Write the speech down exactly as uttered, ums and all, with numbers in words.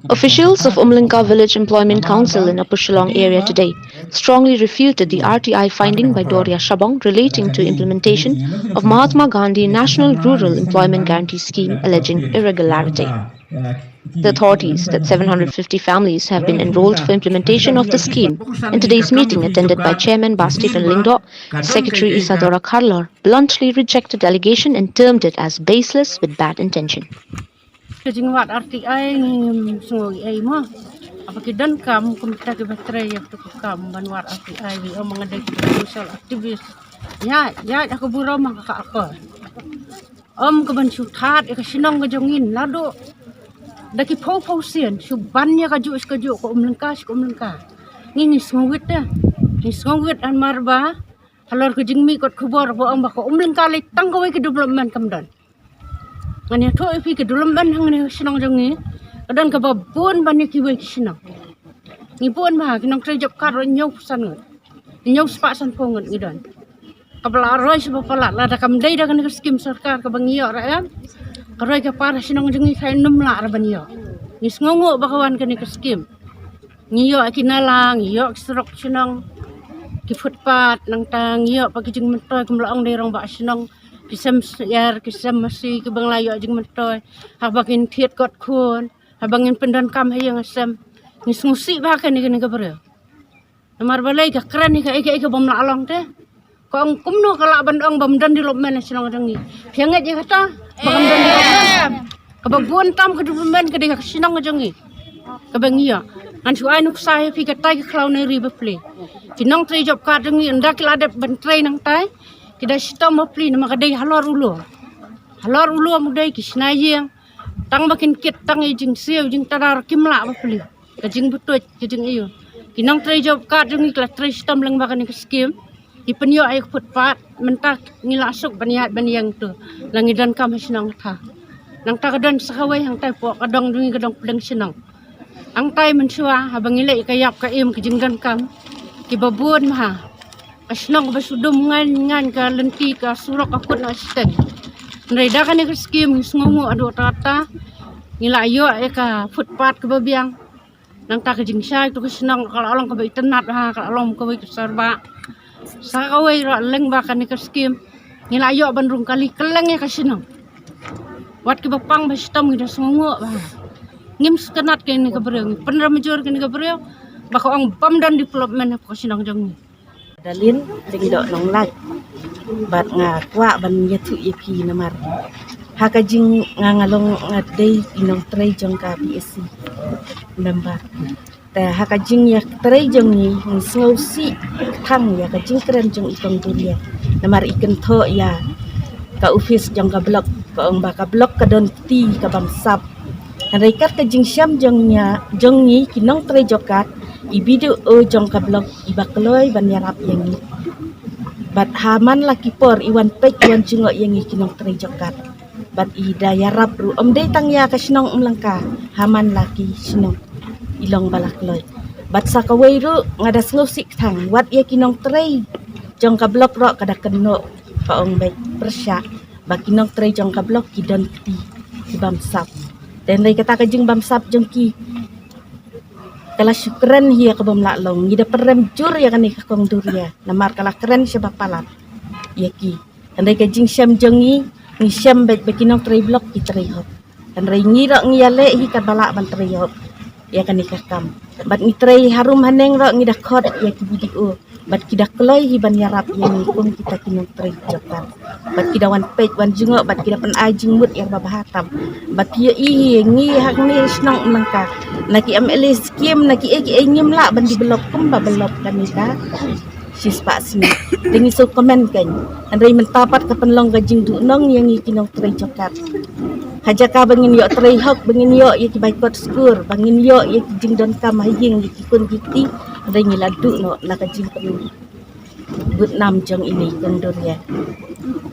Officials of Umlingka Village Employment Council in Upper Shillong area today strongly refuted the R T I finding by Doria Shabong relating to implementation of Mahatma Gandhi National Rural Employment Guarantee Scheme, alleging irregularity. The authorities that seven hundred fifty families have been enrolled for implementation of the scheme. In today's meeting, attended by Chairman Bah Stephen Lyngdoh, Secretary Isadora Kharlor bluntly rejected the allegation and termed it as baseless with bad intention. Ka jingwad R T I ngim sngew ei mo. Haba ki donkam kumta kiba trei ïa katu ka kam ban wad R T I, wi, ym nga dei ki social activist. Ïa, ïa, da ka burom ha ka akor. Ym ka ban shu thad ïa ka shnong ka jong ngi naduh da ki phew phew sien, shu ban ïa kajuh sha kajuh, ka Umlingka sha ka Umlingka. Ngi ngi sngewwit te. Ngi sngewwit namar ba halor ka jingmih kot khubor ba ong ba ka Umlingka lei tang kawei ka development kam don. Ngan ïathuh ïa phi ka development hangne ha shnong jong ngi ka don kaba bun ban ïa kiwei ki shnong. Ngi bun bha, ki nongtrei job card ruh hynñiew phew san ngut, hynñiew spah sanphew ngut ngi don. Kaba la roi shaba palat, lada kam dei da kane ka skim sorkar kaba ngi ïoh ruh em, ka roi ka par ha shnong jong ngi khlem lah ruh ban ïoh. Ngi sngewnguh ba ka wan kane ka skim. Ngi ïoh ki nala, ngi ïoh ki surok shnong, ki footpath, nangta ngi ïoh pat ki jingmyntoi, kum la ong dei rangbah shnong, ki sem syiar, ki sem masi, kiba ngi la ïoh jingmyntoi haba ngin thied kot khun, haba ngin pyndonkam ha ïing ha sem. Ngi sngewsih bha kane, kane ka briew. Namar balei ka kren hi kaei kaei kabym lah long te. Ka ong kumno ka lah ban ong bym don development ha shnong jong ngi. Phi ngeit ïa kata? Ba kam don development. Kaba bun tam ka development ka dei ha ka shnong jong ngi. Kaba ngi ïoh. Ngan shu ai nuksa ïa phi, katai ka khlaw nongri bapli. Ki nongtrei job card jong ngi ynda ki la dep ban trei nangtai, ki da shitom bapli namar ka dei halor u lum. Halor u lum u dei, ki shna ïing. Tang ba kin kit tang ïa jingsiew jingtadar kim lah bapli. Ka jingbutuit, ka jingïoh. Ki nongtrei job card jong ngi ki la trei shitom lyngba kane ka skim. Ki pynïoh ïa ka footpath, mynta ngi la suk ban ïaid ban ïeng tu. La ngi donkam ha shnong ha thaw. Nangta ka don sa kawei hangtai hapoh ka dong jong ngi, ka dong pdeng shnong. Hangtai mynshuwa haba ngi leh ïa ka ïap ka im, ka jingdonkam kiba bun bha. Ka shnong kaba shu dum ngan ngan, ka lynti ka surok ka kut na shiteng. Hynrei da kane ka skim ngi sngewnguh haduh katta katta. Ngi la ïoh ïa ka footpath kaba biang. Nangta ka jingshai tu ka shnong ka la long kaba itynnad bha, ka la long kawei ka sar ba. Sa kawei ruh lyngba kane ka skim ngi la ïoh ban rung kali kylleng ïa ka shnong. Wat kiba pang ba shitom ngi da sngewnguh bha. Ngim sngewtynnat kane ka briew, ngi pynrem jur kane ka briew ba ka ong bym don development ha ka shnong jong ngi. Dalin Lyngdoh Nonglait. Bad nga kwah ban ïathuh ïa phi namar ha ka jing nga, nga long, nga dei i nongtrei jong ka P S C member. Te ha ka jingïatrei jong ngi, ngi sngewsih tang ïa ka jingkren jong i Kong Duria. Namar i kynthoh ïa ka office jong ka block, ka ong ba ka block ka don kti ka bamsap. Hynrei kat ka jingshem jong ïa, jong ngi ki nongtrei job card, i B D O jong ka block iba kloi ban ïarap ïa ngi. Bad ha man la ki por i wan peit, i wan jngoh ïa ngi ki nongtrei job card. Bad i da ïarap ruh, ym dei tang ïa ka shnong Umlangka, ha man la ki shnong i long ba la kloi. Bad sa kawei ruh nga da sngewsih tang, wat ïa ki nongtrei jong ka block ruh ka da kynnoh, ka ong beit pyrshah ba ki nongtrei jong ka block ki don kti ki bamsap. Te hynrei kata ka jingbamsap jong ki ka la shu kren hi ïa ka bym lah long. Ngi da pynrem jur ïa kane ka Kong Duria namar ka la kren shaba palat ïa ki. Hynrei ka jingshem jong ngi, ngi shem beit ba ki nongtrei block ki trei hok. Hynrei ngi ruh ngi ïaleh hi katba lah ban trei hok ïa kane ka kam. Bad ngi trei harum haneng ruh ngi da khot ïa ki B D O. Bad ki da kloi hi ban ïarap ïa ngi kum kita ki nongtrei job card. Bad ki da wan peit wan jngoh, bad ki da pynai jingmut ïa kaba bha tam. Bad ki ïohi hi ngi hangne shnong Umlangka, na ki M L A scheme, na ki ei ki ei ngim lah ban develop kumba develop kane ka shispah sngi. Te ngi shu comment kein. Hynrei mynta pat ka pynlong ka jingduhnong ïa ngi ki nongtrei job card. Ha jaka ba ngin ïoh trei hok, ba ngin ïoh ïa ki bai kot skur, ba ngin ïoh ïa ki jingdonkam ha ïing ïa ki khun ki kti, hynrei ngi la duh noh na ka jingpynbud nam jong ine i Kong Duria.